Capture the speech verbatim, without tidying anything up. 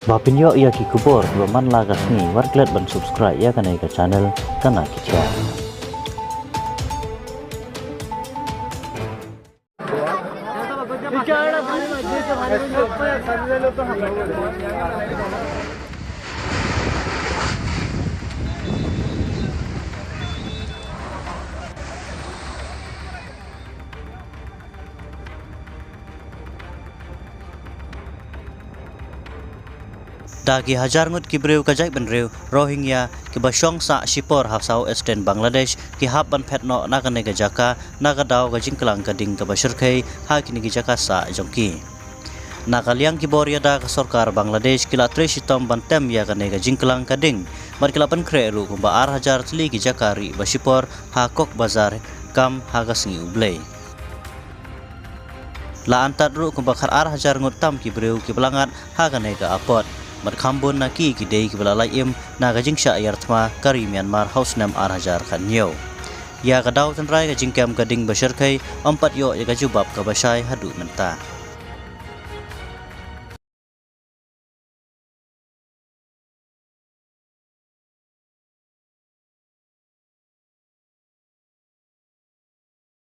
Ba pynïoh ïa ki khubor kiba man la ka sngi, wat klet ban subscribe ïa kane ka channel Kana Ki Jia. Da ki hajar ngut ki briew ka jaitbynriew Rohingya kiba shong sah shipor ha South Eastern Bangladesh ki hap ban phet noh na kane ka jaka na ka daw ka jingklang ka ding kaba shyrkhei ha kine ki jaka sah jong ki. Na ka liang ki bor ïada ka sorkar Bangladesh ki la trei shitom ban tem ïa kane ka jingklang ka ding, bad ki la pynkhreh ruh kumba ar hajar tylli ki jaka rieh ba shipor ha Cox's Bazar kam ha ka sngi U Blei. La antad ruh kumba khat ar hajar ngut tam ki briew kiba la ngat ha kane ka apot, bad kham bun na ki ki dei kiba la lait im na ka jingshah ïar thma ka ri Myanmar ha u snem ar hajar khathynñiew. Ïa ka daw tynrai ka jingkem ka ding ba shyrkhei ym pat ïoh ïa ka jubab kaba shai haduh mynta.